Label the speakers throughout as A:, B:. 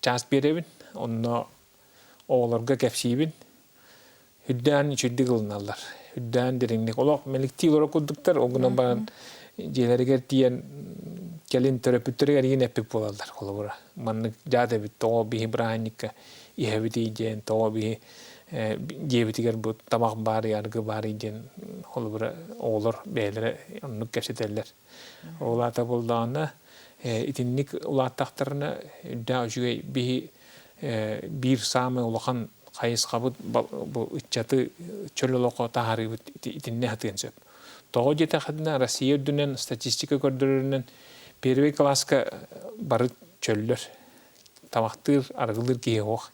A: чаас биэрэбин. Онно оҕолорго кэпсиибин. Үрдээн үчүгдүк ылыналлар. Үрдээн дириҥник. Олох мэликтии олоро курдуктар. Ол гынан баран дьиэлэригэр тиийэн кэлин төрөппүттэригэр игин эппит буолаллар холобура. Маннык дьаат эбит, тоҕо биһи бырааһынньыкка иһэбитий диэн, тоҕо биһи дьиэбитигэр бу тамах баарый, аргы баарый диэн холобура оҕолор бэйэлэрэ оннук кэпсэтэллэр. Ол аата буоллаҕына итинник улааттахтарына үрдээх үчүгэй биһи биир саамай улахан хайысхабыт бу ыччаты чөл олоххо таһаарыыбыт итиннэ сатыан сөп. Тоҕо диэтэххитинэ Россия үрдүнэн статистика көрдөрөрүнэн первый класска бары чөллөр табахтыыр, арыгылыыр киһи суох.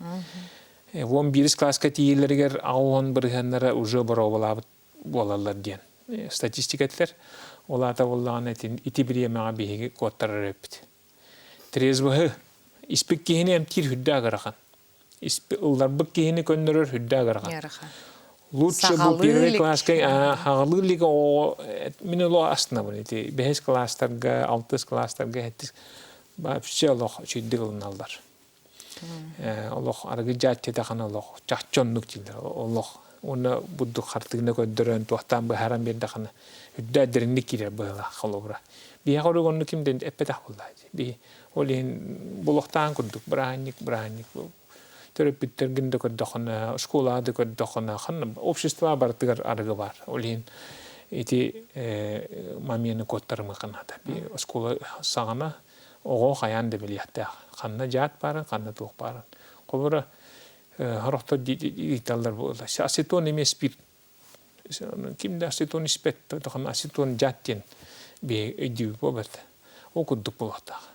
A: Уон биирис класска тиийэллэригэр 80 бырыһыаннара уже боруобалаабыт буолаллар диэн статистика этилэр. Ол аата буоллаҕына ити бириэмэҕэ биһиги куоттарар эбиппит. Трезвоһы испит киһини эмтиир сүрдээх ыарахан. Ылларбыт киһини көннөрөр сүрдээх ыарахан. Лучше бу первый класска хаҕалыы илик оҕоҕо мин олох астынабын ити бэһис класстарга, алтыс класстарга сэттис вообще олох үчүгдүк ылыналлар. Олох арыгы дьааччытахана олох чахчы оннук дииллэр олох уонна бурдук хартыына көрдөрөн туохтаан быһааран биэрдэххинэ үрдээ дириҥник киирэр быһыылаах холобура. Биһиэхэ орук оннук ким да эппэтэх буоллаа дии. Биһи ол иһин булуохтаан курдук бырааһынньык бырааһынньык төрөппүттэргин да көрдөххүнэ, школаҕа да көрдөххүнэ, ханна общество барытыгар арыгы баар. Ол иһин ити момены куоттарымыахха наада. Оскуола саҕана оҕо хайаан да билиэхтээх. Ханна дьаат баарын, ханна туох баарын. Холобура, сорохтор ыйыталлар буолла. Ацетон эмиэ спирт. Ким да ацетон испэт, ацетон дьаат диэн өйдүүбүт буолбат. Ол курдук буолуохтаах.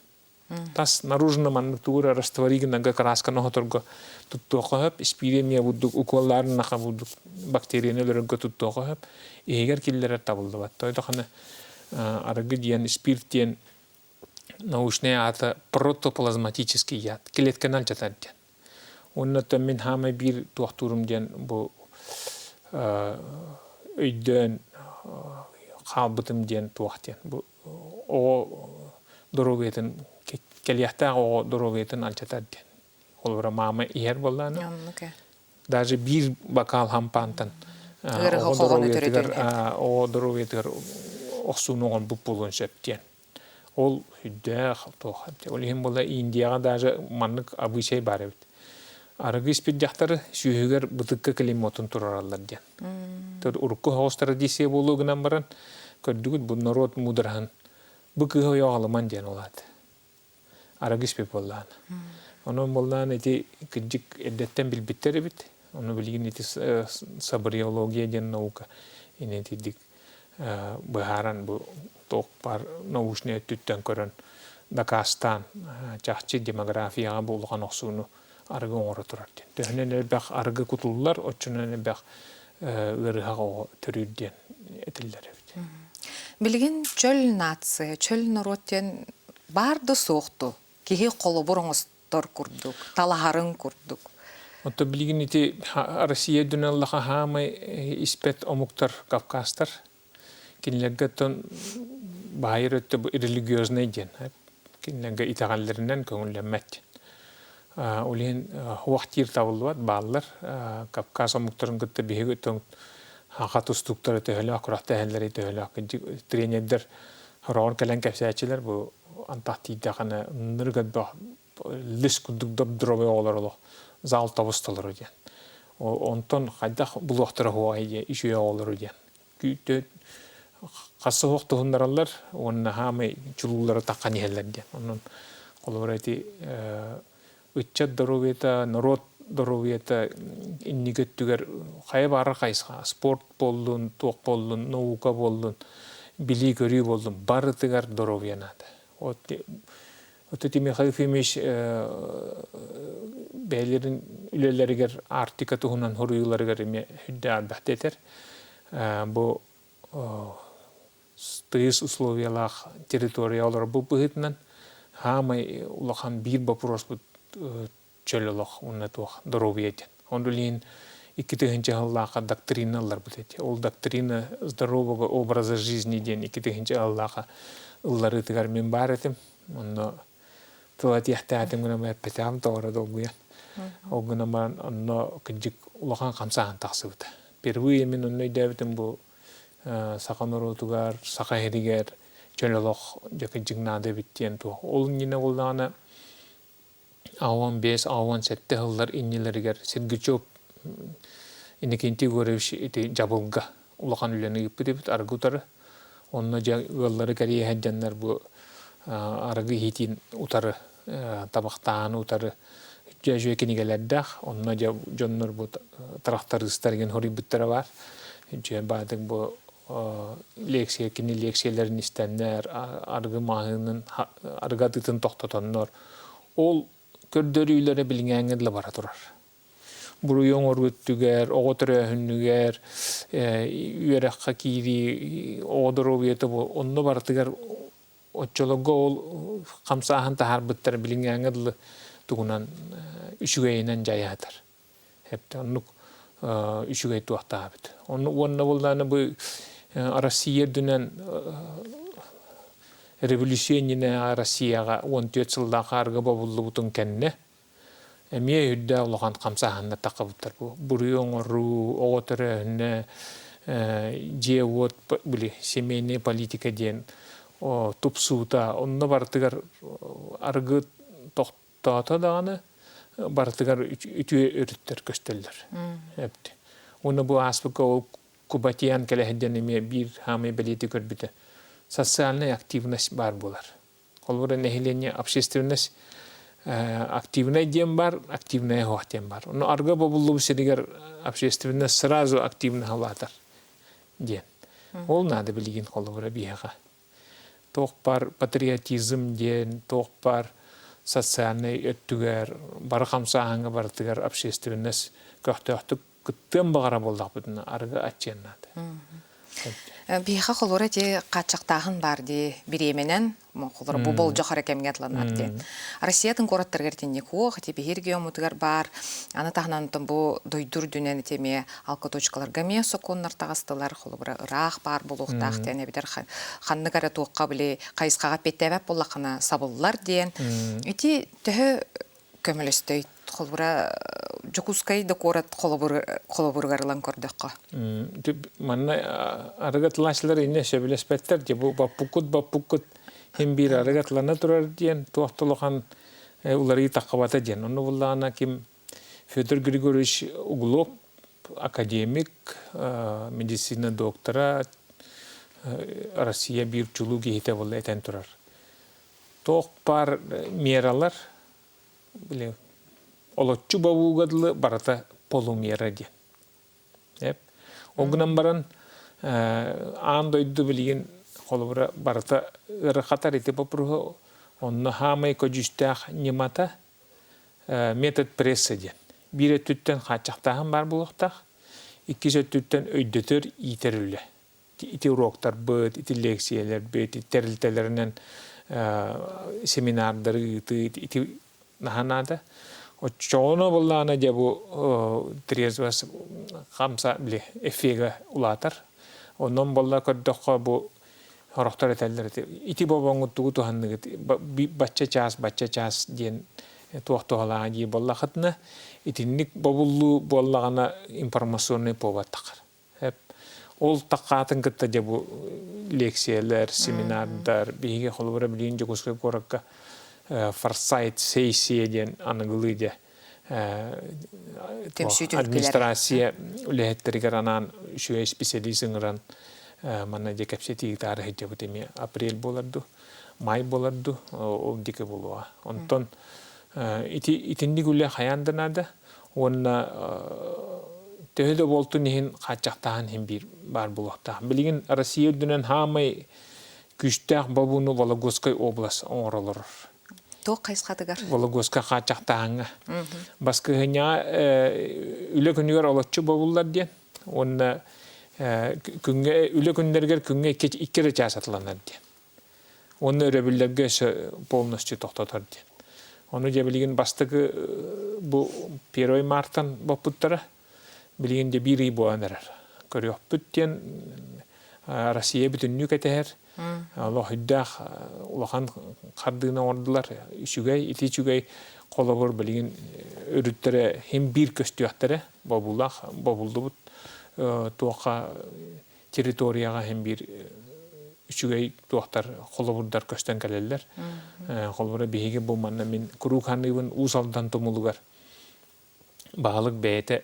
A: Тас наружно маннык тугу эрэ раствори гынарга красканы оһоторго туттуохха сөп. Испиири эмиэ бурдук укуоллаарын наха бурдук бактерияны өлөрөргө туттуохха сөп. Иһигэр киллэрэр табыллыбат. Тойдохана арыгы диэн, спирт диэн научнай аата протоплазматический яд, клетканы алдьатар диэн. Уонна оттон мин хаамай биир туохтуурум диэн бу өйдөөн хаалбытым диэн туох диэн бу оҕо доруобуйатын кэлиэхтээх оҕо доруобуйатын алдьатар диэн. Холобура маама иһэр буоллаҕына даже биир бокал хампаантан оҕо доруобуйатыгар оҕо доруобуйатыгар охсууну оҥорбут буолуон сөп диэн. Ол сүрдээх туох ол иһин буолла Индияҕа даже маннык обычай баар эбит. Арыгы испит дьахтары сүүһүгэр бытыкка клеймотун турараллар диэн. Урукку соҕус традиция буолуо гынан баран көрдүгүт бу норуот муудараһын бу кыыһы ойох алыман диэн ол аата. Арыгы испит буоллаҕына. Онон буоллаҕына ити кырдьык эрдэттэн билбиттэр эбит. Ону билигин ити сабриология диэн наука инитидик быһааран бу туох баар научнай өттүттэн көрөн дакаастаан чахчы демографияҕа бу улахан охсууну арыгы оҥоро турар диэн. Төһөнөн элбэх арыгы кутуллар, оччонон элбэх ыарыһах оҕо төрүүр диэн этиллэр эбит.
B: Билигин чөл нация, чөл норуот диэн баар да суох дуу? Киһи холобур оҥостор курдук, талаһарын курдук.
A: Оттон билигин ити Россия үрдүнэн ыллаха хаамай испэт омуктар Кавказтар. Кинилэргэ оттон баайыр өттө бу религиознай диэн. Кинилэргэ итэҕэллэринэн көҥүллэммэт диэн. Ол иһин уох диир табыллыбат бааллар. Кавказ омуктарын кытта биһиги өттөн хаха тустууктара төһөлөөх күрэхтэһэллэрий төһөлөөх тренердэр Хороҕор кэлэн кэпсээччилэр бу антах тиийдэххинэ ынырык элбэх лис курдук доп-дробой оҕолор олох зал тобус толору диэн. Онтон хайдах булуохтара уһуоҕай диэн үчүгэй оҕолору диэн. Хас суһуох туһуннараллар уонна хаамай чулуулары таххан иһэллэр диэн. Онон холобура ити ыччат доруобуйата, норуот доруобуйата инники өттүгэр хайа баҕарар хайысха спорт буоллун, туох буоллун, наука буоллун, билии-көрүү буоллун барытыгар доруобуйа наада. Вот вот ити Михаил Ефимович бэйэлэрин үлэлэригэр Арктика туһунан суруйууларыгар эмиэ сүрдээх элбэхтэ этэр. Бу тыйыс условиялаах территория олорбут быһыытынан хаамай улахан биир боппуруоспут чөл олох уонна туох доруобуйа диэн. Онон билигин 2000 сыллаахха доктрина ылларбыт этэ. Ол доктрина здорового образа жизни диэн 2000 сыллаахха ылларыытыгар мин баар этим. Онно Тыла этиэхтээтим гынан эппэтэҕим тоҕо долгуйан. Ол гынан баран онно кырдьык улахан хамсааһын тахсыбыта. Впервые мин онно өйдөөбүтүм бу саха норуотугар, саха иһигэр чөл олох дьэ кырдьык наада эбит диэн туох. Ол иннинэ буоллаҕына 65-67 сыллар иннилэригэр Сергучев Иннокентий Егорович ити дьабылга улахан үлэни ыыппыт эбит арыгы утары. Онно дьэ ыаллары кэрийэ сылдьаннар бу арыгы иһиитин утары, табахтааһыны утары дьэ үчүгэй кинигэлэрдээх. Онно дьэ дьоннор бу трактористар игин хоруйбуттара баар. Дьэ баатык бу лекция кини лекцияларын истэннэр, арыгы маһыынын, арыгы атыытын тохтотоннор, ол көрдөрүүлэрэ билиҥээҥҥэ дылы бара турар. Буруйу оҥоруу өттүгэр, оҕо төрөөһүнүгэр, үөрэххэ киирии, оҕо доруобуйата онно барытыгар оччолорго ол хамсааһын таһаарбыттара билиҥээҥҥэ дылы тугунан үчүгэйинэн дьайаатар. Эптэ оннук үчүгэй туохтаабыт. Онну уонна буоллааны бу Россия үрдүнэн революция иннинээҕи Россияҕа 14 сыллаах арыгы бобуллубутун кэннэ эмиэ үрдээх улахан хамсааһыннар таххыбыттар. Бу буруйу оҥоруу, оҕо төрөөһүнэ, дьиэ-уот, били семейная политика диэн тупсуута, онно барытыгар арыгы тохтоото даҕаны барытыгар үтүө өрүттэр көстөллөр. Эбит. Уонна бу ааспыкка ол Кубатиан кэлэһин эмиэ биир хаамай бэлиэтии көрбүтэ. Социальная активность баар буолар. Холобура, нэһилиэнньэ общественность активнай диэн бар, активная суох диэн бар. Ону арга бобуллубут сиригэр общественность сразу активно улаатар диэн. Ол наада билигин холобура биһиэхэ. Туох бар патриотизм диэн, туох бар социальнай өттүгэр, бары хамсааһыҥҥа барытыгар общественность көхтөөхтүк кыттыан баҕара буоллахпытына арыгы аччыан наада.
B: Биһиэхэ холура ити хааччахтааһын баар дии бириэмэнэн холура бу болдьох эрэ кэмҥэ атланар диэн. Россиятын куораттарыгар итинник уох ити биһи региоммутугар баар. Аны таһынан бу дойду үрдүнэн ити эмиэ алкоточкаларга эмиэ сокуоннар таҕыстылар. Холобура ыраах баар буолуохтаах диэн эбэтэр ханнык эрэ туохха били хайысхаҕа эппиэттээбэт буоллаххына сабыллар диэн. Ити төһө көмөлөстөй холобура Дьокуускай да куорат холобуругар ылан көрдөххө.
A: Манна арыгы атылааччылар иннэ сөбүлэспэттэр дии бу баппуккут баппуккут хин биир арыгы атылана турар диэн туох да улахан уларыйыы таххыбата диэн. Онно буллаҕына ким Федор Григорьевич Углов академик, медицина доктора, Россия биир чулуу киһитэ буолла этэн турар. Туох баар мералар били олоччу бобууга дылы барыта полумера диэн. Эп. Ол гынан баран аан дойду билигин холобура барыта ыарахатар ити боппуруоһу онно хаамай көдьүүстээх ньымата метод пресса диэн. Биир өттүттэн хааччахтааһын баар буолуохтаах, иккис өттүттэн өйдөтөр, иитэр үлэ. Ити уроктарбыт, ити лекциялэрбит, тэрилтэлэринэн семинардары ыытыы ити наһаа наада. Оччоҕуна буоллаҕына дьэ бу трезвость хамса били эффегэ улаатар. Онон буолла көрдөххө бу сорохтор этэллэр ити ити бобоҥҥут тугу туһанныгыт бачча чаас бачча чаас диэн туох туһалааҕа дии буоллахытына итинник бобуллуу буоллаҕына информационный повод тахар. Ол такаатын кытта дьэ бу лекциялар, семинардар, биһиги холобура билигин Дьокуускай куоракка форсайт сессия диэн аныгылыы дьэ администрация үлэһиттэригэр анаан үчүгэй специалист ыҥыран манна дьэ кэпсэтии ыытаары сылдьабыт эмиэ апрель буолар дуу, май буолар дуу, ол диэки буолуоҕа. Онтон ити итинник үлэ хайаан да наада. Уонна төһө да буолтун иһин хааччахтааһын иһин биир баар буолуохтаах. Билигин Россия үрдүнэн хаамай күүстээх бобууну Вологодскай область оҥоролорор.
B: Туох хайысхатыгар?
A: Вологодскай хааччахтааһыҥҥа. Баскыһынньаҕа үлэ күнүгэр олоччу бобуллар диэн. Уонна күҥҥэ үлэ күннэригэр күҥҥэ икки эрэ чаас атыланар диэн. Уонна өрөбүллэргэ өссө полностью тохтотор диэн. Ону дьэ билигин бастакы бу 1 мартан боппуттара. Билигин дьэ биир ый буолан эрэр. Көрүөхпүт диэн Россия бүтүннүү кэтэһэр. Олох үрдээх улахан хардыыны оҥордулар. Үчүгэй, ити үчүгэй холобур билигин өрүттэрэ хим биир көстүөхтэрэ бобуулаах бобуллубут туохха территорияҕа хим биир үчүгэй туохтар холобурдар көстөн кэлэллэр. Холобура биһиги бу манна мин куруук саныыбын Уус Алдан тумулугар баһылык бэйэтэ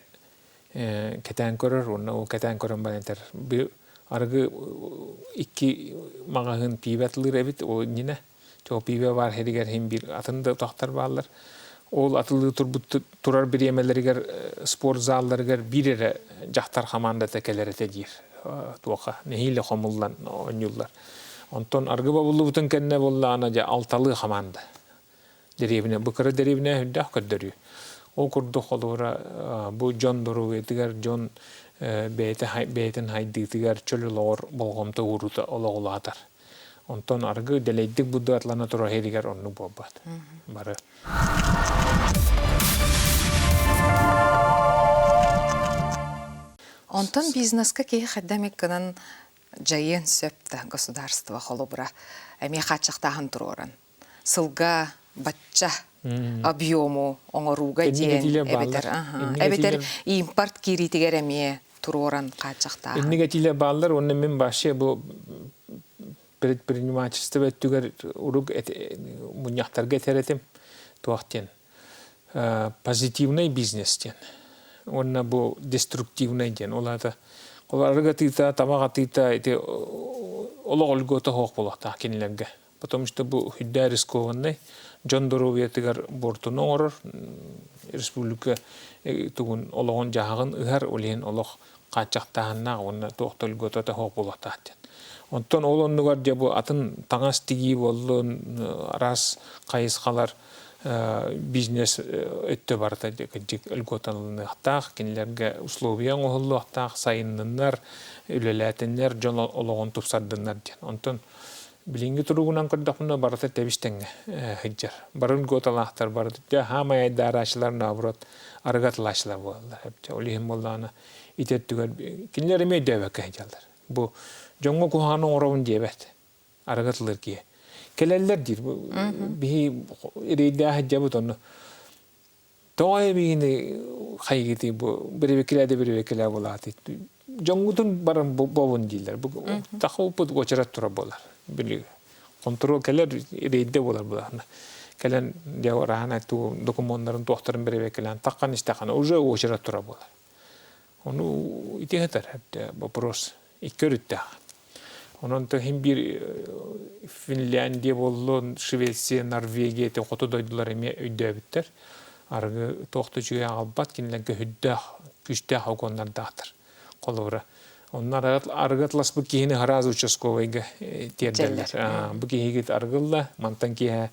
A: кэтээн көрөр уонна ол кэтээн көрөн баран этэр бу арыгы икки маҕаһыын пиибэ атылыыр эбит ол иннинэ ол пиибэ баар сиригэр иһин биир атын да утахтар бааллар ол атылыы турбут турар бириэмэлэригэр спорт залларыгар биир эрэ дьахтар хамаандата кэлэр этэ диир туоха нэһиилэ хомуллан оонньууллар онтон аргы бобуллубутун кэннэ буоллаҕына дьэ алталыы хамаанда дэриэбинэ бу кыра дэриэбинэ үрдээх көрдөрүү. Ол курдук холобура бу дьон доруобуйатыгар дьон бэйэтэ бэйэтин хайдыытыгар чөл олоҕор болҕомто ууруута олох улаатар. Онтон аргы дэлэйдик будуатлана турар иһигэр оннук буолбат. Бары.
B: Онтон бизнеска киһи хайда эмит гынан дьайыан сөп да государство холобура эмиэ хааччахтааһын туруоран. сылга бачча объему оҥорууга диэн эбэтэр эбэтэр импорт киириитигэр эмиэ туруоран хааччахтааһын.
A: Инник этиилэр бааллар уонна мин вообще бу предпринимательство өттүгэр урук мунньахтарга этэр этим туох диэн позитивный бизнес диэн уонна бу деструктивный диэн ол аата ол арыгы атыыта тамах атыыта ити олох өлгөтө суох буолуохтаах кинилэргэ Потому что бу үрдээ рискованнай, дьон доруобуйатыгар буортуну оҥорор, республика тугун олоҕун-дьаһаҕын ыһар, ол иһин олох хааччахтааһыннаах уонна туох да льготата суох буолуохтаах диэн. Онтон ол оннугар дьэ бу атын таҥас тигии буоллун, араас хайысхалар бизнес өттө барыта кырдьык льготаланыахтаах, кинилэргэ условия оҥоһуллуохтаах, сайынныннар, үлэлээтиннэр, дьон олоҕун тупсардыннар диэн. Онтон Билиҥҥи туругунан көрдөхпүнэ барыта тэбис-тэҥҥэ сылдьар. Бары льготалаахтар барыта дьэ хаамай айдаарааччылар наоборот арыгы атылааччылар буолаллар. Ол иһин буоллаҕына ити өттүгэр кинилэр эмиэ өйдөөбөккө сылдьаллар. Бу дьоҥҥо куһаҕаны оҥоробун диэбэт. Арыгы атылыыр киһи. Кэлэллэр диир. Биһи эрэйдээх сылдьабыт онно. Тоҕо эбиини хайгытый бу бирибикилээ да бирибикилээ буолаатый. Дьоҥҥутун баран бобун дииллэр. Бу тахуппут уочарат тура буолар. Били контрол кэлэр рейдэ буолар булаана. Кэлэн дьэ раана ту докумуоннарын туохтарын бирибикилээн таххан истэххинэ уже уочарат тура буолар. Ону ити сытар вопрос икки өрүттээх. Онон иһин биир Финляндия буоллун, Швеция, Норвегия ити хоту дойдулар эмиэ өйдөөбүттэр. Арыгы туох да үчүгэй аҕалбат, кинилэргэ үрдээх, күүстээх огоннардаахтар. Холобура, онно арыгы атласпыт киһини сразу участковайга тиэрдэллэр. Бу киһигит арыгылла, мантан киэһэ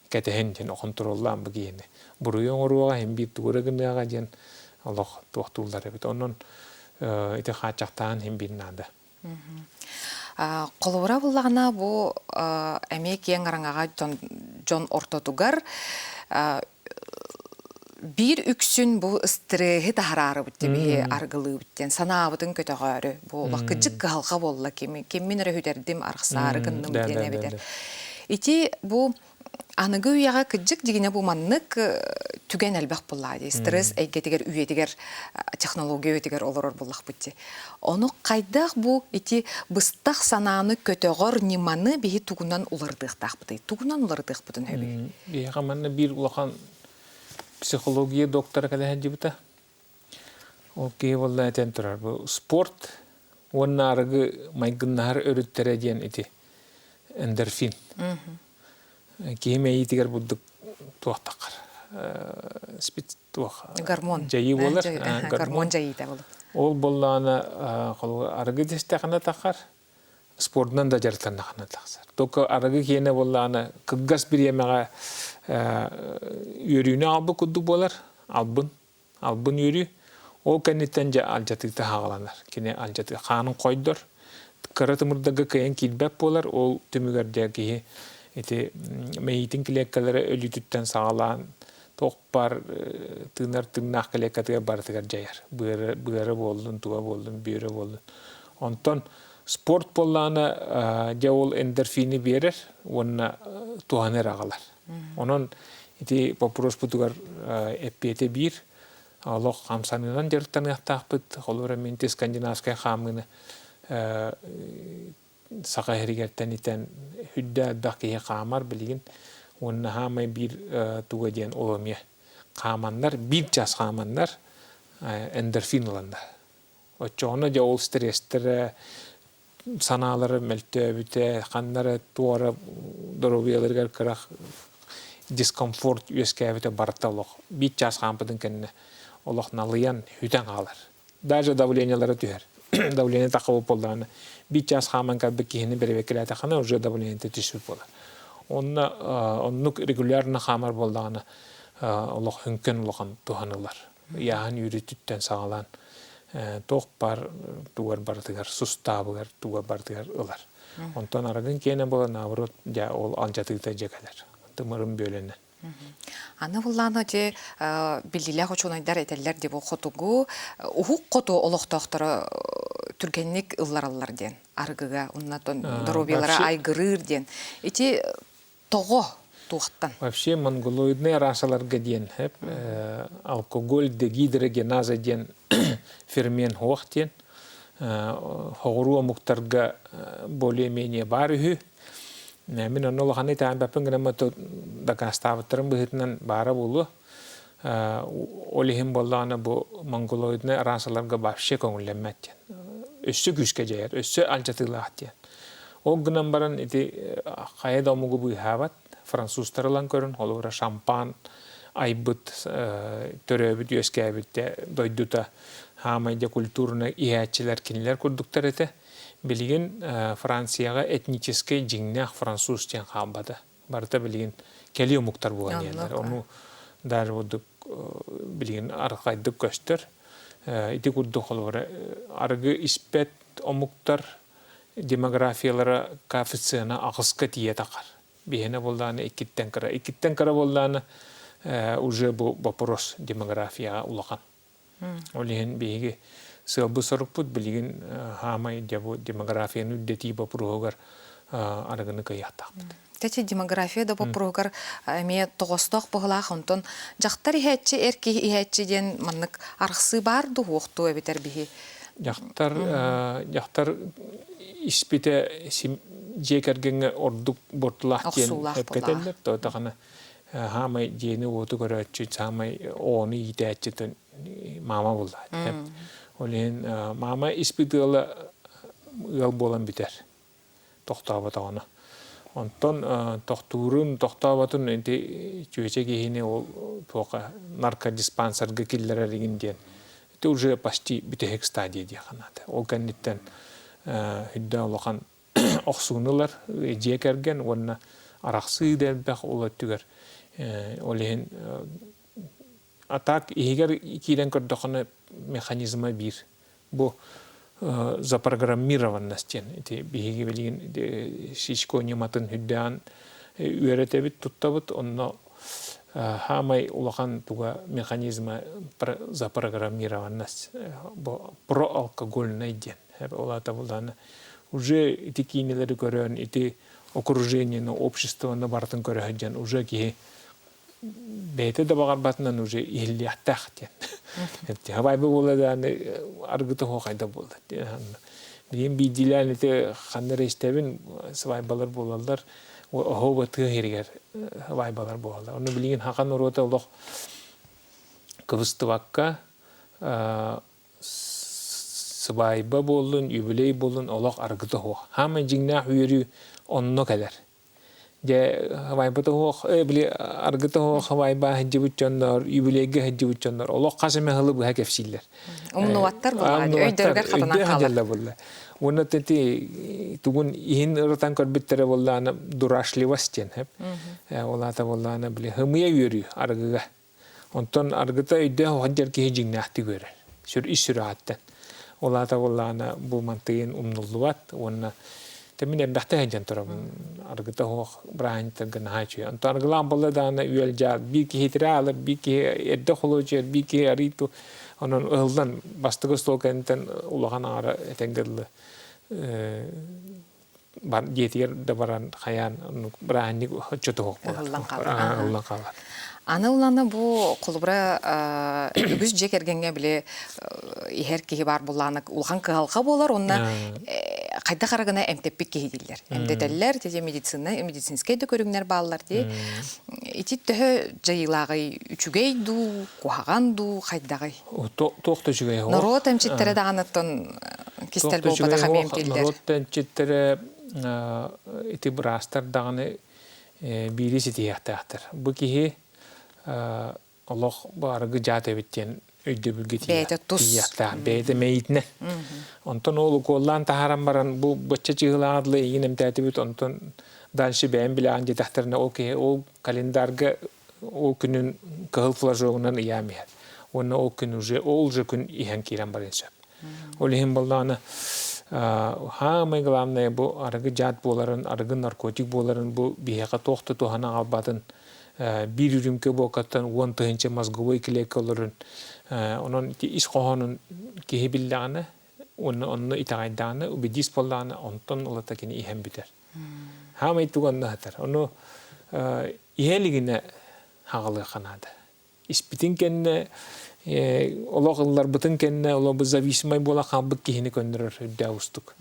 A: кэтэһин диэн хонтуруоллаан бу киһини. Буруйу оҥоруоҕа, иһин биир тугу эрэ гыныаҕа диэн олох туохтууллар эбит. Онон ити хааччахтаан иһин биир наада.
B: Холобура буллаҕына бу эмиэ киэҥ араҥаҕа дьон ортотугар биир үксүн бу ыстырыаһы таһаарарыбыт диэн аргылыыбыт диэн санаабытын көтөҕөөрү бу олох кыдьык кыһалҕа буолла киммин эрэ сүтэрдим арахсаары гынным диэн эбэтэр ити бу Аныгы үйэҕэ кырдьык дьигинэ бу маннык түгэн элбэх буоллаа дии. Стресс эйгэтигэр, үйэтигэр, технология үйэтигэр олорор буоллахпыт дии. Ону хайдах бу ити быстах санааны көтөҕөр ньыманы биһи тугунан уларытыахтаахпытый? Тугунан уларытыахпытын сөбүй?
A: Биһиэхэ манна биир улахан психология доктора кэлэ сылдьыбыта. Ол киһи буолла этэн турар бу спорт уонна арыгы майгыннаһар өрүттэрэ диэн ити эндорфин. Киһи мэйиитигэр бурдук туох таххар туох
B: гормон
A: дьайыы буолар
B: гормон дьайыыта буолар
A: ол буоллаҕына арыгы дэстэххинэ таххар спордунан да дьарыктаннаххына тахсар только арыгы киэнэ буоллаҕына кылгас бириэмэҕэ үөрүүнү аҕалбыт курдук буолар албын Албын үөрүү. Ол кэнниттэн дьэ алдьатыыта хааланар. Кини алдьатыы хаанын хойдор, кыра тымырдарга кыайан киирбэт буолар. Ол түмүгэр дьэ киһи ити мэйиитин килиэккэлэрэ өлүүтүттэн саҕалаан туох баар тыынар тыыннаах килиэккэтигэр барытыгар дьайар. Быара, быара буоллун, туга буоллун, бүөрэ буоллун. Онтон Спорт буоллаҕына дьэ ол эндорфины биэрэр уонна туһаны эрэ аҕалар. Онон ити боппуруоспутугар эппиэтэ биир. Олох хамсаныынан дьарыктаныахтаахпыт. Холобура, мин ити скандинавскай хаамыыны саха иһигэр тэнитэн үрдэ элбэх киһи хаамар билигин. Уонна хаамай биир туга диэн ол эмиэ хааманнар, биир час хааманнар эндорфин ыланнар. Оччоҕуна дьэ ол стресстэрэ, санаалара мөлтөөбүтэ, ханна эрэ туора доруобуйаларыгар кыра дискомфорт үөскээбитэ барыта олох биир чаас хаампытын кэннэ олох налыйан, сүтэн хаалар. Даже давлениелара түһэр. Давление таххабыт буоллаҕына, биир чаас хааман кэлбит киһини бэрэбиэркэлээтэххинэ уже давлениета түспүт буолар. Онно оннук регулярно хаамар буоллаҕына олох хүҥкэн улахан туһанылар. Ыйааһын үөрүүтүттэн саҕалаан туох баар тугар барытыгар сустаабыгар туга барытыгар ылар. Онтон арыгын киэнэ буолан наоборот дьэ ол алдьатыыта дьэ кэлэр. Тымырын бүөлэнэн.
B: Аны буллаана дьэ биллиилээх учуонайдар этэллэр дии бу хотугу уһук хоту олохтоохторо түргэнник ыллараллар диэн арыгыга уонна доруобуйалара айгырыыр диэн. Ити тоҕо туохтан?
A: Вообще монголоиднай расаларга диэн алкоголь дегидрогеназа диэн фермент хуох диэн хоҕуруу омуктарга более-менее баар үһү. Мин онно улаханнык итэҕэйбэппин гынан дакаастаабыттарын быһыытынан баара буолуо. Ол иһин буоллаҕына бу монголоиднай расаларга вообще көҥүллэммэт диэн. Өссө күүскэ дьайар, өссө алдьатыылаах диэн. Ол гынан баран ити хайа да омугу быыһаабат. Французтар ылан көрүн, холобура шампан айбыт, төрөөбүт, үөскээбит дойдута хаамай дьэ культурнай иһээччилэр кинилэр курдуктар этэ. Билигин Францияҕа этническэй дьиҥнээх француз диэн хаалбата. Барыта билигин кэлии омуктар буолан иһэллэр. Ону даже курдук билигин архайдык көстөр. Ити курдук холобура арыгы испэт омуктар демографиялара коэффициена аҕыска тиийэ тахар. Биһиэнэ буоллаҕына иккиттэн кыра. Иккиттэн кыра буоллаҕына уже бу вопрос демографияҕа улахан. Ол иһин биһиги сыалбыт-сорукпут билигин хаамай дьэ бу демографияны үрдэтии боппуруоһугар арыгыны кыайыахтаахпыт.
B: Кстати, демография да боппуруоһугар эмиэ тоҕостоох быһылаах. Онтон дьахтар иһээччи, эр киһи иһээччи диэн маннык арахсыы баар дуу, уохтуу эбитэр биһи?
A: Дьахтар дьахтар испитэ дьиэ кэргэҥҥэ ордук буортулаах диэн эпкэтэллэр. Тоҕо хаамай дьиэни-уоту көрөөччү, саамай оҕону иитээччи маама буолла. Ол иһин маама испит ыала ыал буолан бүтэр. Тохтооботоҕуна. Онтон тохтуурун, тохтооботун ити чүөчэ киһини ол туоха наркодиспансерга киллэрэр игин диэн это уже почти бүтэһик стадия диэххэ наада. Ол кэнниттэн үрдэ улахан охсууну ылар дьиэ кэргэн уонна арахсыы да элбэх ол өттүгэр ол иһин а так иһигэр киирэн көрдөххүнэ механизма биир бу запрограммированность диэн ити биһиги билигин Сичко ньыматын үрдээн үөрэтэбит туттабыт онно хаамай улахан туга механизма запрограммированность бу проалкогольный диэн Ол аата булдаҕына уже ити киинэлэри көрөн, ити окружениены, обществоны барытын көрө сылдьан уже киһи бэйэтэ да баҕарбатынан уже иһиллиэхтээх диэн. Хабайбы буола дааны аргыта хайда буолла. Билигин биирдиилээн ити ханна эрэ истэбин свайбалар буолаллар, оһоба тыа иһигэр свайбалар буолаллар. Ону билигин хака норуота олох кыбыстыбакка Сыбаайба буоллун, юбилей буоллун олох аргыта суох. Хаамай дьиҥнээх үөрүү онно кэлэр. Дьэ, сыбаайбата суох, били аргыта суох сыбаайба сылдьыбыт дьоннор, юбилейга сылдьыбыт дьоннор олох хас эмэ сылы быһа кэпсииллэр.
B: Умнубаттар буоллаҕа, өйдөрүгэр хатанан хаалар.
A: Буолла. Уонна ити тугун иһин ырытан көрбүттэрэ буоллаҕына дурашливость диэн сөп. Ол аата буоллаҕына били хымыйа үөрүү арыгыга. Онтон аргыта өйдөөх уһаддьар киһи дьиҥнээхтик үөрэр. Сүр ис сүрэҕиттэн. Ол аата буоллаҕына бу мантыйын умнуллубат уонна мин элбэхтэ сылдьан турабын. Аргыта суох бырааһынньыктарга наһаа үчүгэй. Онтон аргылаан буолла даҕаны үөл-дьаал биир киһи итирэ аалар, биир киһи эрдэ холуочуйар, биир киһи арыый ту онон ыһыллан бастакы остуол кэнниттэн улахан аҥара этэҥҥэ дылы. Дьиэтигэр да баран хайаан бырааһынньык оччотуһуох буолар.
B: Ыһыллан хаалар.
A: Ыһыллан хаалар.
B: Аны улана бу холобура үгүс дьиэ кэргэҥҥэ били иһэр киһи баар буоллаҕына улахан кыһалҕа буолар уонна хайдах эрэ гына эмтэппит киһи дииллэр. Эмтэтэллэр, тете медицина, медицинскэй да көрүҥнэр бааллар дии. Ити төһө дьайыылааҕый үчүгэй дуу, куһаҕан дуу, хайдаҕый?
A: Туох да үчүгэй суох.
B: Норуот эмчиттэрэ даҕаныттан кистэл буолбатах эмиэ эмтииллэр.
A: Норуот эмчиттэрэ ити быраастар даҕаны биири ситиһиэхтээхтэр. Бу киһи олох бу арыгы дьаат эбит диэн өйдөбүлгэ тиийиэхтээх. Бэйэтэ мэйиитинэн. Онтон ол укуоллаан таһааран баран бу бачча чыһылааҕа дылы эйигин эмтээтибит, онтон дальше бэйэм билэҕин диэтэхтэринэ ол киһи ол календарга ол күнүн кыһыл флажогунан ыйаан иһэр. Уонна ол күн уже ол уже күн иһэн киирэн барыан сөп. Ол иһин буоллаҕына хаамай главное бу арыгы дьаат буоларын, арыгы наркотик буоларын бу биһиэхэ туох да туһаны аҕалбатын биир үрүмкэ буокаттан 10 тыһыынча мозговой клетка олорун онон ити ис хоһоонун киһи биллэҕинэ уонна онно итэҕэйдэҕинэ убедись буоллаҕына онтон ылата кини иһэн бүтэр. Хаамай тугу онно сытар. Ону иһэ илигинэ хаҕалыахха наада. Испитин кэннэ олох ылларбытын кэннэ олох бу зависимай буола хаалбыт киһини көннөрөр үрдээх уустук.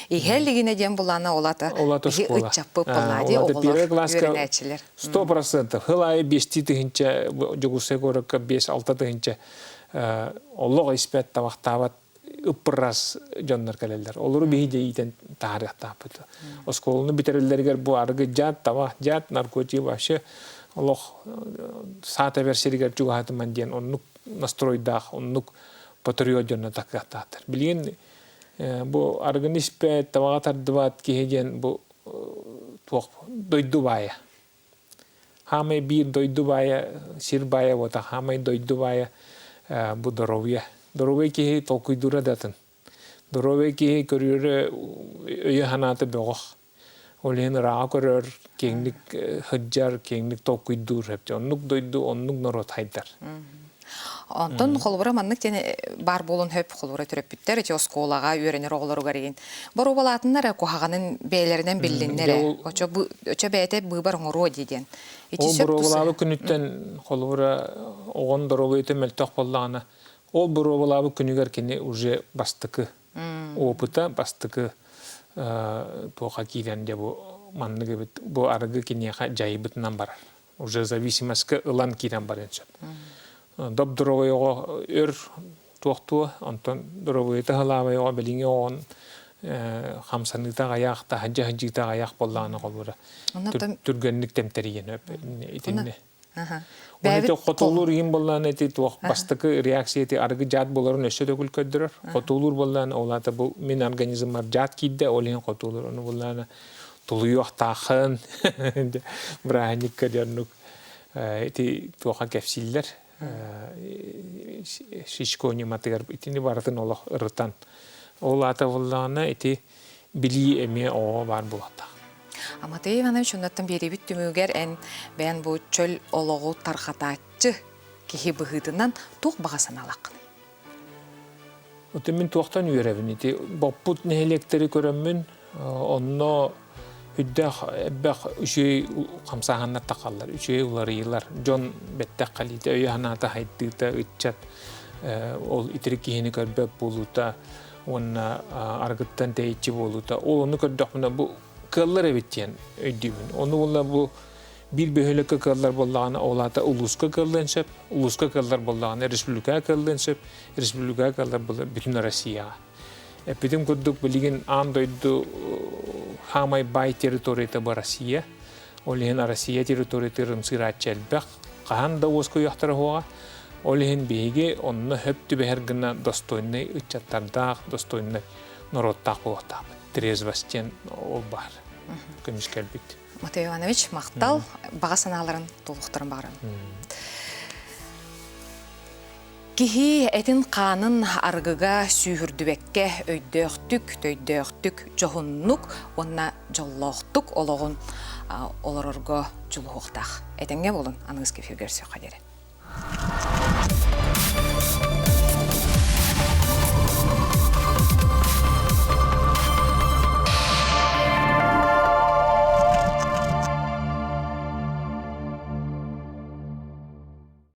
B: Иһэ илигинэ диэн булаана олата
A: Олата
B: биһи
A: школа.
B: ыччаппыт буоллаа
A: Олата
B: оҕолор
A: первый класска
B: үөрэнээччилэр.
A: 100% Хыл аайы биэстии тыһыынча Дьокуускай куоракка 5-6 тыһыынча олох испэт, табахтаабат ыппырас дьоннор кэлэллэр. Олору биһи дьэ иитэн таһаарыахтаахпыт. Оскуоланы бүтэрэллэригэр бу арыгы дьаат, табах дьаат, наркотик вообще олох саата бэрсиригэр чугаһатыман диэн оннук настройдаах, оннук патриот дьонно такыахтаахтар. Билигин бу арыгыны испэт, табаҕа тардыбат киһи диэн бу туох дойду баайа. Хаамай биир дойду баайа, сир баайа буота, хаамай дойду баайа бу доруобуйа. Доруобуйа киһи толкуйдуура да атын. Доруобуйа киһи көрүөрэ өйө-санаата бөҕөх. Ол иһин ырааҕа көрөр, киэҥник сылдьар, киэҥник толкуйдуур сөп. Оннук дойду, оннук норуот хайдар.
B: Онтон холобура маннык диэн баар буолуон сөп холобура төрөппүттэр ити оскуолаҕа үөрэнэр оҕолоругар игин боруобалаатыннар эрэ куһаҕанын бэйэлэринэн биллиннэр эрэ очо очо бэйэтэ быыбар оҥоруо дии диэн ити
A: Ол
B: сөп
A: боруобалаабыт күнүттэн холобура оҕон доруобуйата мөлтөх буоллаҕына ол боруобалаабыт күнүгэр кини уже бастакы опыта бастакы туоха киирэн дьэ бу маннык эбит бу арыгы киниэхэ дьайбытынан барар уже зависимостька ылан киирэн барыан сөп. Доп-доруобай оҕо өр туохтуо, онтон доруобуйата сылаабай оҕо билиҥҥи оҕон хамсаныыта аҕыйах, таһырдьа сылдьыыта аҕыйах буоллаҕына холобура түргэнник тэмтэрийэн итиннэ. Уонна ити хотуулуур иһин буоллаҕына ити туох бастакы реакция ити арыгы дьаат буоларын өссө төгүл көрдөрөр. Хотуулуур буоллаҕына ол аата бу мин организммар дьаат киирдэ, ол иһин хотуулуур. Ону буоллаҕына тулуйуохтааххын бырааһынньыкка дьоннук ити туоха кэпсииллэр Шишко ньыматыгар итини барытын олох ырытан ол аата буоллаҕына ити билии эмиэ оҕо баар буолуохтаах.
B: Матвей Иванович оннуттан биэриибит түмүгэр эн бэйэн бу чөл олоҕу тарҕатааччы киһи быһыытынан туох баҕа санаалааххыный?
A: Оттон мин туохтан үөрэбин ити боппут нэһилиэктэри көрөммүн онно үрдээх элбэх үчүгэй хамсааһыннар тахаллар, үчүгэй уларыйыылар, дьон бэттэх халиита, өйө-санаата хайдыыта, ыччат ол итирик киһини көрбөт буолуута уонна арыгыттан тэйиччи буолуута. Ол ону көрдөхпүнэ бу кыаллар эбит диэн өйдүүбүн. Ону уонна бу биир бөһүөлэккэ кыаллар буоллаҕына, ол аата улууска кыаллыан сөп, улууска кыаллар буоллаҕына, республикаҕа кыаллыан сөп, республикаҕа кыаллар буолла бүтүн Россияҕа. Эппитим курдук, билигин аан дойду хаамай баай территорията бу Россия. Ол иһин Россия территориятыгар ымсыырааччы элбэх, хаһан да уоскуйуохтара суоҕа. Ол иһин биһиги онно хөп түбэһэр гына достойнай ыччаттардаах, достойнай норуоттаах буолуохтаахпыт. Трезвость диэн ол баар. Көмүскэлбит.
B: Матвей Иванович, махтал, баҕа санааларын толуктарын баҕарам. Киһи этин-хаанын арыгыга сүүһүрдүбэккэ өйдөөхтүк, төйдөөхтүк, дьоһуннук уонна дьоллоохтук олоҕун олорорго дьулуһуохтаах. Этэҥҥэ буолун, аныгыс эфиргэ көрсүөххэ диэри.